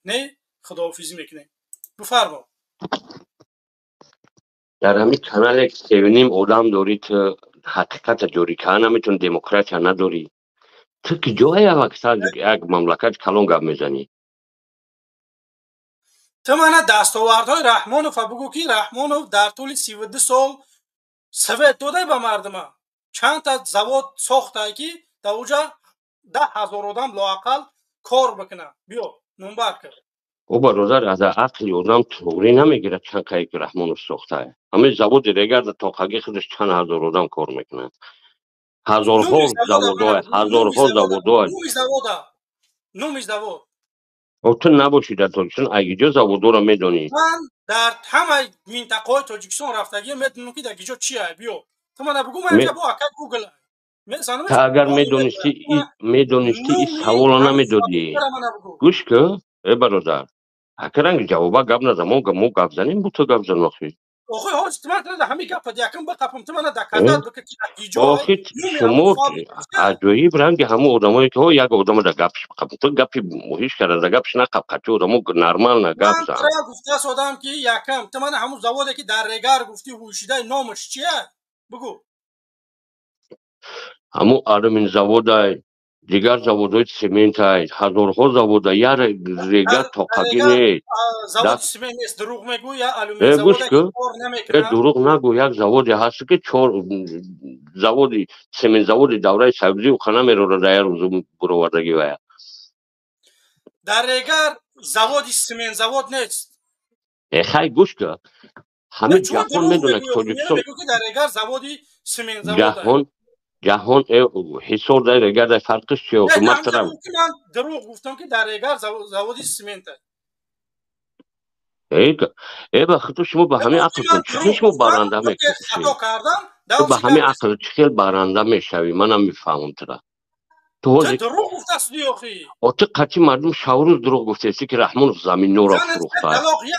Не, худоҳофизӣ мекунем. Бифармо. Дар ҳамин канале 3,5 одам дорӣ, ту ҳақиқата ҷорӣ карда наметавонӣ, демократия надорӣ. Ту ки ҷое як мамлакати калон гап мезанӣ? Ту мана дастовардҳои Раҳмонова бугӯ, ки Раҳмонов дар тӯли 32 сол свет додай ба мардума. Чандта завод сохтае, ки дар уҷа 10 000 одам лоақал кор бикунад. Биё, номбар кар. О бародар, аз ақли одам туғрӣ намегирад чанд кае ки Раҳмонов сохтае. Ҳамин заводи Регарда тоқаги худаш чанд ҳазор одам кор мекунад. Ҳазорҳо заводое, ҳазорҳо заводое. Номи завода, номи завод. О, ту набошӣ дар Тоҷикистон, агиҷо заводоро медонӣ? Ман дар ҳамаи минтақаҳои Тоҷикистон рафтагиам, медонам, ки дар киҷо чия. Биё, ту мана бугӯ, ман бо акай Гугл. Та агар медонистӣ, и савола намедодӣ. Гӯш кӯ, э бародар, акаранги ҷавоба гап назан. Мо гап занем, бу ту гап зан охи. Охи, ҳоҷ, ту ман ҳамин гапа якм бақапам, ту мана доказать бика, ки иҷо. Охи, шумо аҷоиб ранги ҳамон одамое ки як одама да гапш қап, ту гапи ҳеч кара да гапш нақап, қачи одамо нормально гап зан. Ман гуфтааст одам, ки якм ту мана ҳамон заводе, ки дар Регар гуфтӣ, ҳушидаи, номаш чия, бугӯ. Ҳамун алюмин заводай, дигар заводҳои сементай, ҳазорҳо завода, я Регар тоқагӣ не. Заводи семент нест, дурӯғ мегӯ, я алюмин. Гӯш кӯ, э, дурӯғ нагӯ. Як заводе ҳаст, ки чор заводи семент, заводи давраи сабзӣ хана мерора, дар як рӯз буровардагӣ вая. Дар Регар заводи семент завод нест. Э, хай, гӯш кӯ, ҳамин ҷаҳон медонад, ки Тоҷикистон дар Регар заводи семент. Ҷаҳон Ҳисор дар Регар дар фарқиш чиё? Ман дурӯғ гуфтам, ки дар Регар заводи семент. Э, ба худо, шумо ба ҳамин ақлтон чӣ хел шумо баранда мекунед? Ба ҳамин ақл чӣ хел баранда мешавӣ? Манам мефаҳмам тура. Ту дурӯғ гуфтастӣ, охи. О, ту қатъи мардум шаврӯз дурӯғ гуфтаисти, ки Раҳмонов заминноро фурӯхта.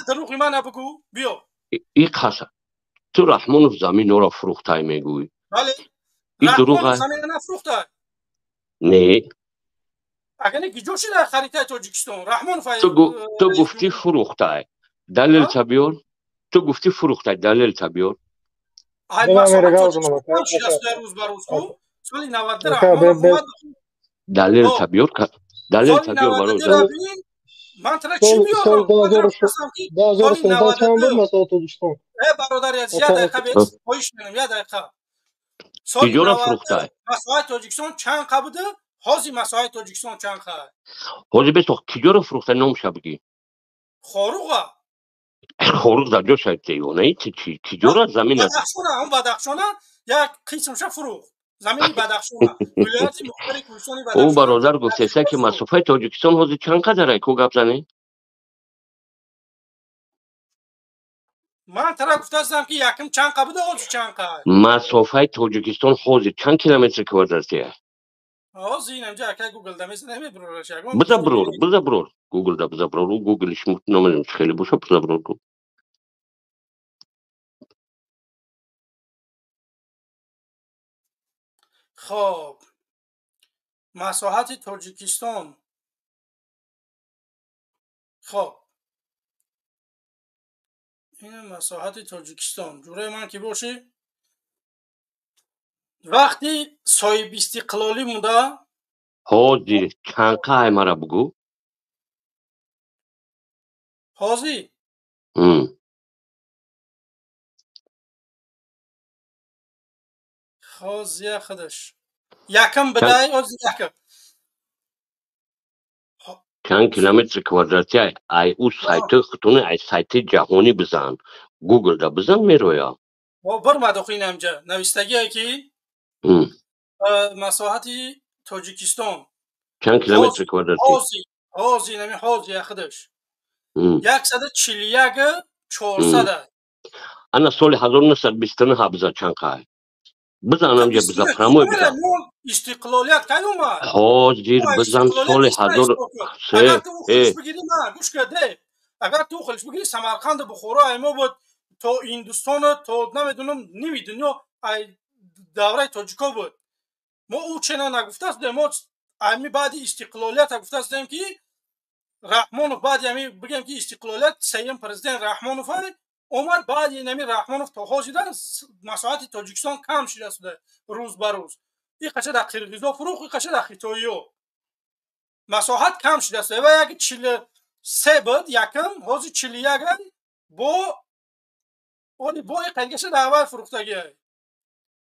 Дурӯғи мана бугӯ, биё. И қаса ту Раҳмонов заминноро фурӯхтай мегӯӣ. Бале. И дурӯғ не? Агар не, киҷо шуда харитаи Тоҷикистон Раҳмонов? Ту гуфтӣ фурӯхтай, далелта биёр. Ту гуфтӣ фурӯхтай, далелта биёр. Рӯз ба рӯз соли Далелта биёр, далелта биёр барои. Ман тара чӣ биёрам? Бародари азиз, як дақиқа бес, хоҳиш менам, як дақиқа. Киҷоро фурӯхтай? Масоҳаи Тоҷикистон чанд қа буда, ҳозир масоҳаи Тоҷикистон чанд қа? Ҳозир бесох, киҷоро фурӯхтай, номша бигӣ. Хоруға. Хоруғ дар ҷоша, девонаи, киҷора замин? Бадахшона, он Бадахшона як қисмша фурӯхт, замини Бадахшона, вилояти мухтори Кӯҳистони. Ӯ бародар гуфтеса, ки масофаи Тоҷикистон ҳозир чанд қадарай, ку гап занӣ? Ман тара гуфтастам, ки якм чанд қа буда, ҳозир чанд қа. Масофаи Тоҷикистон ҳозир чанд километр квадратия? Ҳозир инамҷа акай Гуглда мезанам, мебурораш. Биза бурур, биза бурур Гуглда, биза бурур. У Гуглиш намедонам чӣ хеле боша, биза бурур. Хоб, масоҳати Тоҷикистон, хоб, ин масоҳати Тоҷикистон, ҷураи ман ки бошӣ, вақти соҳибистиқлолӣ муда. Ҳозир чанд қай, мара бугӯ. Ҳозир? Ҳозир худаш якм бидай, ҳозир якм. Чанд километри квадратия? Ай ӯ сайти хутуни, ай сайти ҷаҳонӣ бизан, Гуглда бизан, мероя. Бирмад, охи, инамҷа навистагие, ки масоҳати Тоҷикистон чанд километри квадратӣ? Ҳозир, нами ҳозир худаш 141 400. Ана соли 1929 бизан, чанд қай, бизан амҷа, бизан, прямой бизан. Истиқлолият кай омад? Ҳозир бизан, соли ҳазор. Гӯш карде, агар ту хелиш бигири, Самарқанду Бухоро ай мо буд, то Ҳиндустону то намедонам ними дунё ай давраи тоҷико буд. Мо ӯ чена нагуфтаст, мо ами баъди истиқлолията гуфтастем, ки Раҳмонов баъди ҳами бигем ки истиқлолият сеюм президент Раҳмонов омад, баъди инами Раҳмонов то ҳозира масоҳати Тоҷикистон кам шудааст рӯз ба рӯз. И қача дар қирғизо фурӯх, и қача дар хитоиё масоҳат кам шудааст. Ва як 43 буд якм, ҳозир 41 бо оли бо и қайгаша дар аввал фурӯхтагиай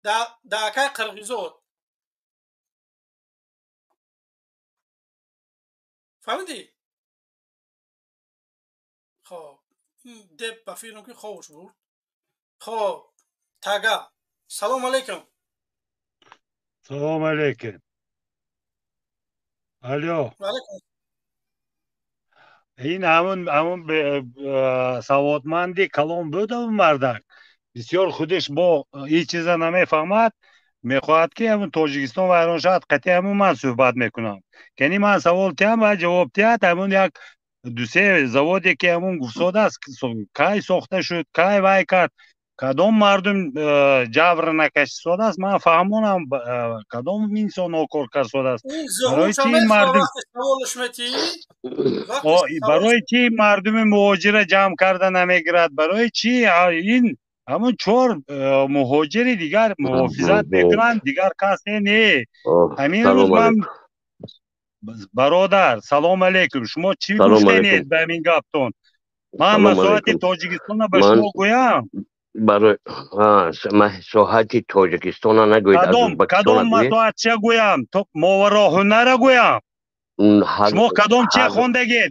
дар акай қирғизо. Фаҳмидӣ? Хоб, деп ба фикрам ки хобш бурд. Хоб, тага, салом алейкум. Салом алейкум. Алло. Ин ҳамун саводманди калон буд мардак. Бисёр худиш бо ҳеҷ чиза намефаҳмад, мехоҳад ки ҳамун Тоҷикистон вайрон шавад. Қатъи ҳамун ман суҳбат мекунам. Кани ман савол тиҳам ва ҷавоб диҳад. Ҳамун як дусе заводе ки ҳамун гуфтодааст, кай сохта шуд, кай вай кард, кадом мардум ҷавр накашисодааст, ман фаҳмонам кадом инсон нокор кардсодааст. Барои чи мардуми муҳоҷира ҷамъ карда намегирад? Барои чи ин ҳамун чор муҳоҷири дигар муҳофизат мекунанд, дигар касе не? Ҳамин рӯз ман бародар, салом алейкум. Шумо чӣ гуфтенед ба ҳамин гаптон? Ман масоҳати Тоҷикистонро ба шумо гӯям. Барои масоҳати Тоҷикистона нагӯед. Кадом масоҳат чия гӯям? Мовароҳунара гӯям? Шумо кадом чия хондагед?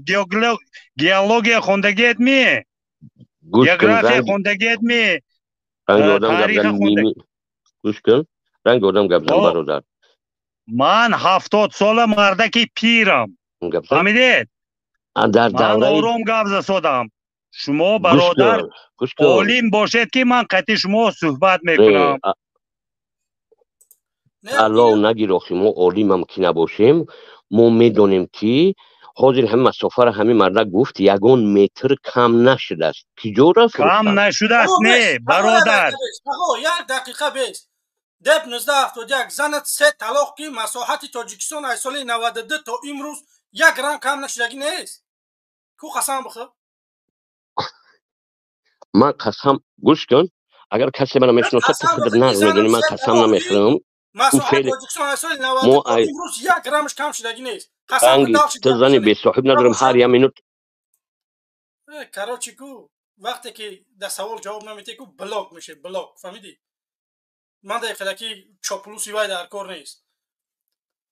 Геология хондагед ми? География хондагед ми? Тариха хондагед? Гӯш кун, ранги одам гап зан, бародар. Ман 70 сола мардаки пирам. Фаҳмидед? Ман ором гап засодам. Шумо бародар олим бошед ки ман қатъи шумо суҳбат мекунам. Алло нагир, охи мо олимам ки набошем, мо медонем ки ҳозир ҳамин масофаро ҳамин мардак гуфт, ягон метр кам нашудааст. Киҷо рафт? Кам нашудааст, не, бародар. Як дақиқа бес. Деп 1971 занат се талоқ ки масоҳати Тоҷикистон аз соли 92 то имрӯз як грамм кам нашудагӣ нест. Ку қасам бихӯр. Ман қасам гӯш кун, агар касе мана мешиносад, ту худат нағз медонӣ, ман қасам намехӯрам. Масоҳати Тоҷикистон аз соли 92 то имрӯз як граммаш кам шудагӣ нест. Қасам ту зани бесоҳиб надорам ҳар як минут. Короче ку вақте ки дар савол ҷавоб наметиҳӣ, ку блок мешавӣ, блок, фаҳмидӣ? Ман дар қадаки чоплуси вай дар кор нест.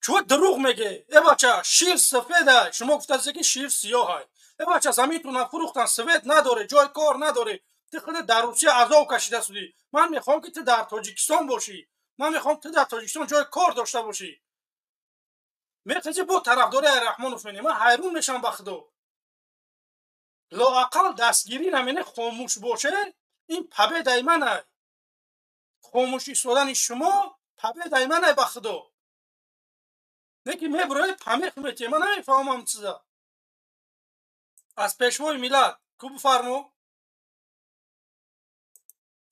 Чӯ дурӯғ меге? Э бача, шир сафеда, шумо гуфтасе ки шир сиёҳай. Э бача, заминтона фурӯхтан, свет надоре, ҷои кор надоре. Ту худат дар Русия азоб кашида судӣ. Ман мехоҳам ки ту дар Тоҷикистон бошӣ. Ман мехоҳам ту дар Тоҷикистон ҷои кор дошта бошӣ. Мехоҳӣ бо тарафдори Раҳмонов менӣ. Ман ҳайрон мешавам ба Худо. Лоақал дастгирӣ намене, хомӯш боше, ин победаи ман ай. Хомӯш истодани шумо победаи ман ай ба Худо. Не ки мебуроед памех метиҳед, ман намефаҳмам чиза. Аз пешвои миллат ку бифармо?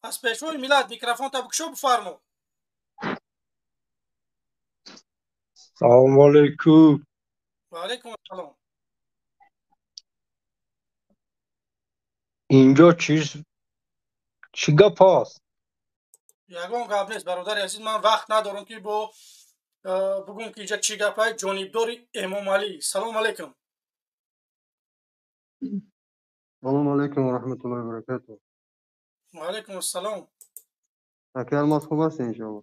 Аз пешвои миллат микрофонта бикушо, бифармо. Салому алейкум. Ва алейкум ассалом. Инҷо чиз чӣ гап аст? Ягон гап нест, бародари азиз, ман вақт надорам ки бо бугум ки инҷа чӣ гап ай. Ҷонибдори Эмомалӣ, салом алейкум. Салом алейкум ва раҳматуллоҳи ва баракатуҳ. Ва алейкум ассалом. Ака Алмаз, хуб ҳастед иншоалло?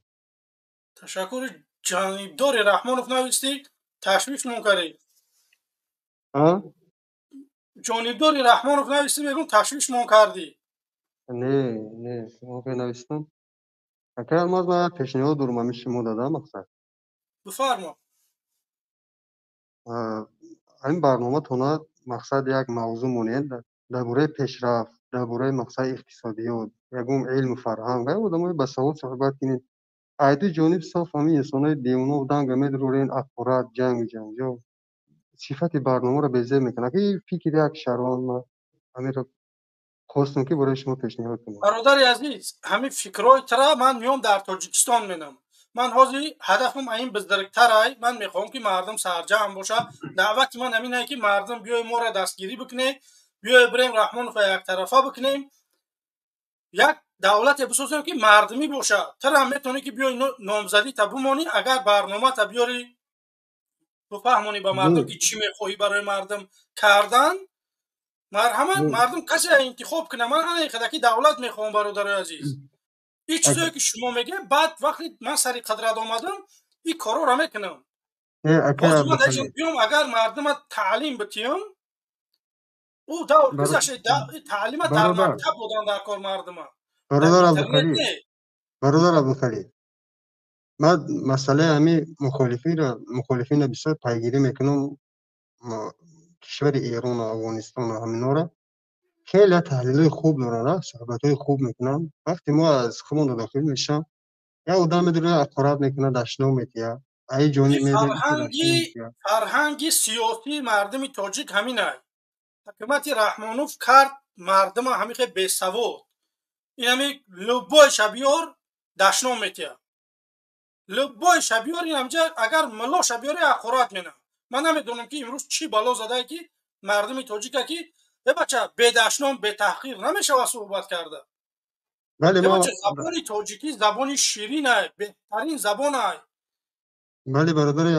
Ташаккури. Ҷонибдори Раҳмонов навистӣ, ташвишмон кардӣ. Ҷонибдори Раҳмонов навистӣ, мегум ташвишмон кардӣ. Не, не, воқеа навистам. Ака Алмаз, ман як пешниҳод дорам ҳамин шумо дада мақсад. Бифармо. Ҳамин барноматона мақсад як мавзӯъ монед дар бораи пешрафт, дар бораи мақсади иқтисодиёт, ягон илму фарҳанг, одамои ба савод суҳбат кунед. Айду ҷониб соф ҳамин инсонои девоно данга медурорен, ақорат, ҷангу ҷанҷол. Сифати барномаро безеб мекунад. Ки фикри як шаҳрванд, ман ҳаминро хостам ки барои шумо пешниҳод кунам. Бародари азиз, ҳамин фикрҳои тара ман меом дар Тоҷикистон менам. Ман ҳозир ҳадафам ин бузургтарай. Ман мехоҳам ки мардум сарҷамъ бошад. Даъвати ман ҳамин ай ки мардум биёй моро дастгирӣ бикунед, биёй бирем Раҳмонова яктарафа бикунем, як давлате бисозем ки мардумӣ бошад. Тара метавонӣ ки биёй номзадита бимонӣ, агар барномата биёрӣ бифаҳмонӣ ба мардум ки чӣ мехоҳӣ барои мардум кардан. Марҳамат, мардум касе интихоб кунад. Ман ана қадар ки давлат мехоҳам, бародарои азиз. Ин чизое ки шумо мегӯед, баъд вақте ман сари қудрат омадам, ин корҳоро мекунам. Биём агар мардума таълим битиём, ӯ давр гузашт, таълима дар мактаб додан дар кор мардума. Бародар Абдухалил, ман масъалаи ҳамин мухолифинро бисёр пайгирӣ мекунам. Кишвари Эрону Афғонистону ҳаминҳоро хеле таҳлилҳои хуб доранд, суҳбатҳои хуб мекунанд. Вақте мо аз худмон дохил мешавам, як одам медорад, ҳақорат мекунад, дашном медиҳад. Ай ҷониб фарҳанги сиёсии мардуми тоҷик ҳамин ай. Ҳукумати Раҳмонов кард мардума ҳамин хел бесавод. Ин ҳами любой шабиёр дашном метиҳад. Любой шабиёр ин ҳамҷа агар мулло шабиёре ҳақорат менад. Ман намедонам ки имрӯз чӣ бало задае ки мардуми тоҷика ки бача бедашном, бетаҳқир намешавад суҳбат карда. Бача, забони тоҷикӣ забони ширинай, беҳтарин забонай. Бале, бародари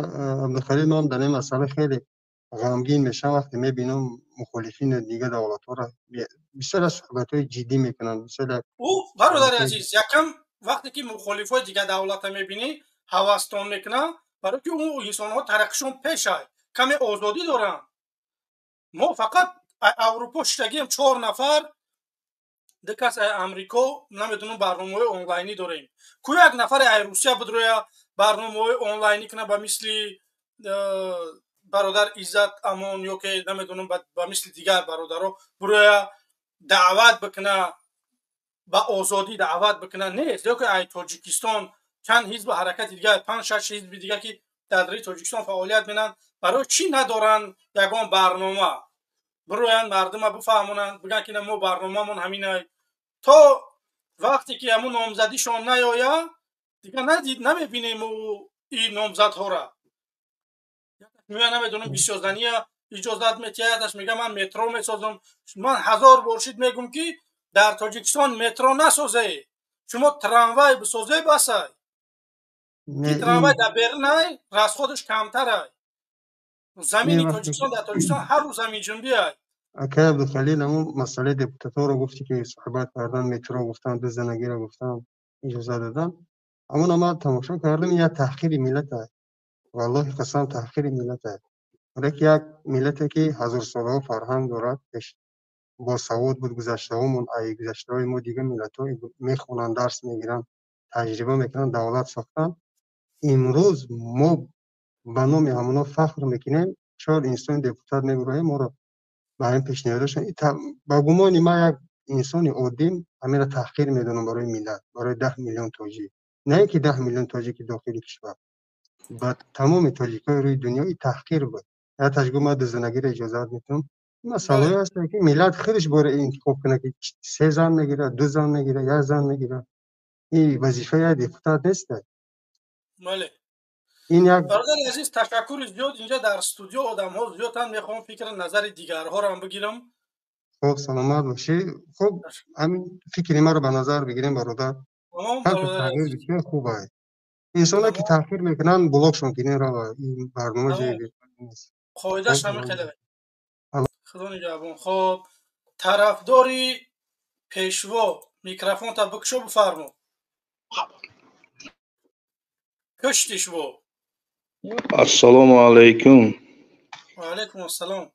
Абдухалил, ман дар ин масъала хеле ғамгин мешавам вақте мебинам мухолифини дигар давлатҳоро бисёр аз суҳбатҳои ҷиддӣ мекунанд. Ӯ бародари азиз, якам вақте ки мухолифҳои дигар давлата мебинӣ, ҳавастон мекунанд, барои ки ӯ инсонҳо тараққишон пешай, каме озодӣ доранд. Мо фақат Аврупо шиштагием 4 нафар, 2 кас ай Амрико, намедонам барномаҳои онлайнӣ дорем. Ку як нафаре ай Русия бидроя барномаҳои онлайнӣ кунад ба мисли бародар Иззат Амон ё ки намедонам ба мисли дигар бародаро бироя даъват бикуна, ба озодӣ даъват бикуна, нест. Ё ки ай Тоҷикистон чанд ҳизби ҳаракати дигар, 5-6 ҳизби дигар ки дар дари Тоҷикистон фаъолият менанд, барои чӣ надоранд ягон барнома? Бироянд мардума бифаҳмонанд, бигӯянд ки мо барномамон ҳаминай. То вақте ки ҳамун номзадишон наёяд, дигар намебинем ин номзадҳоро. Меояд намедонам бисёрзания иҷозат метиҳад, аш мегӯяд ман метро месозам. Ман 1000 бор шид мегӯм ки дар Тоҷикистон метро насозе, шумо трамвай бисозе басай. Ки трамвай дар Бернай расходаш камтарай. Замини Тоҷикистон дар Тоҷикистон ҳар рӯз заминҷунбиай. Акай Абдухалил, ҳамун масъалаи депутатҳоро гуфтӣ ки суҳбат кардан, метро гуфтан, ду занагиро гуфтан, иҷозат додан. Ҳамона ман тамошо кардам, як таҳқири миллат аст. Валлоҳи қасам, таҳқири миллат аст. Барои ки як миллате ки ҳазорсолаҳо фарҳанг дорад, пеш босавод буд гузаштаҳомон, ай гузаштаҳои мо дигар миллатҳо мехонанд, дарс мегиранд, таҷриба мекунанд, давлат сохтанд. Имрӯз мо ба номи ҳамоно фахр мекунем, 4 инсони депутат мебуроем, моро ба ҳамин пешниҳодашон. Ба гумони ман як инсони оддӣ ҳаминро таҳқир медонам барои миллат, барои 10 миллион тоҷик. На ин ки 10 миллион тоҷики дохили кишвар, ба тамоми тоҷикҳои рӯи дунё ин таҳқир буд. Я таҷгӯ ман дузанагиро иҷозат метавам. Масъалаҳое ҳастанд ки миллат худаш бояд интихоб кунад ки 3 зан мегирад, 2 зан мегирад, 1 зан мегирад. Ин вазифаи як депутат нест. Бале. Ин як бародари азиз, ташаккури зиёд. Инҷа дар студио одамҳо зиёданд, мехоҳам фикри назари дигарҳоро ҳам бигирам. Хуб, саломат бошӣ. Хуб, ҳамин фикри маро ба назар бигирем, бародар. Тағйир бисёр хуб аст. Инсоне ки таъхир мекунанд, блокшон кинен рава. Ин барнома ҷои нест. Қоидааш ҳамин хеле. Худо нигаҳбон. Хуб, тарафдори пешво, микрофонта бикушо, бифармо. Куштишво. Ассалому алайкум. Ва алайкум ассалом.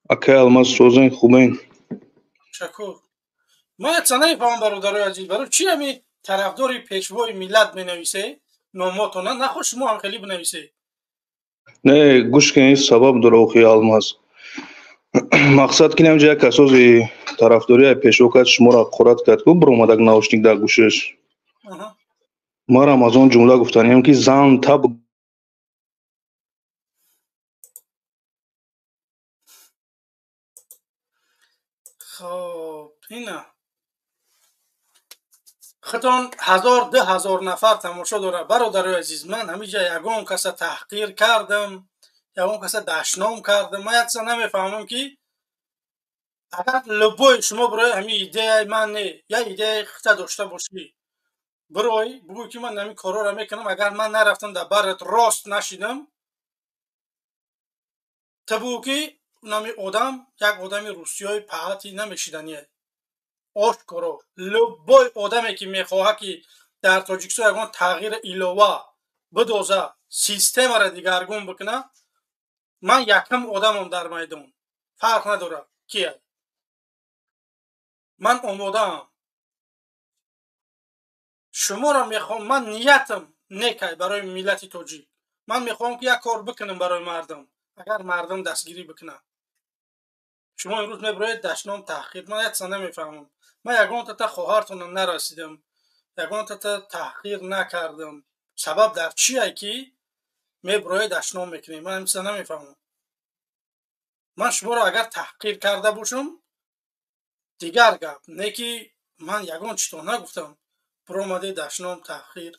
Акай Алмаз, созен хубен? Ташаккур. Ман як намефаҳмам, бародарои азиз, барои чӣ ҳамин тарафдори пешвои миллат менависе номотона? Нахоҳ шумо ҳам хеле бинависе. Не, гӯш кунед, сабаб дора охи Алмаз. Мақсад ки намҷа як асоси тарафдории пешво кард, шуморо ҳақорат кард, ку биромадак наушник дар гӯшаш. Марам аз он ҷумла гуфтаниям ки зан таб Хоб, ина. Худтон ҳазор, 2000 нафар тамошо дорад. Бародарои азиз, ман ҳамиҷа ягон каса таҳқир кардам, ягон каса дашном кардам? Ман як чиза намефаҳмам, ки агар любой шумо бирои, ҳамин идеяи ман не, як идеяи хита дошта бошӣ, бирой бугӯй, ки ман ҳамин корҳоро мекунам. Агар ман нарафтам, дар барат рост нашидам, ту бугӯ, ки нами одам як одами русиёи паҳати намешидание. Ошкоро, любой одаме, ки мехоҳад, ки дар Тоҷикистон ягон тағйири илова бидоза, системаро дигаргун бикунад, ман якум одамам дар майдон. Фарқ надорад кия, ман омодаам. Шуморо мехоҳам, ман ниятам некай барои миллати тоҷик. Ман мехоҳам, ки як кор бикунам барои мардум, агар мардум дастгирӣ бикунад. Шумо имрӯз мебироед, дашном, таҳқир. Ман як чиза намефаҳмам. Ман ягон тата хоҳартонам нарасидам, ягон тата таҳқир накардам. Сабаб дар чие, ки мебироед, дашном мекунед? Ман ҳамин чиза намефаҳмам. Ман шуморо агар таҳқир карда бошам, дигар гап, не ки ман ягон чито нагуфтам, биромаде, дашном, таҳқир.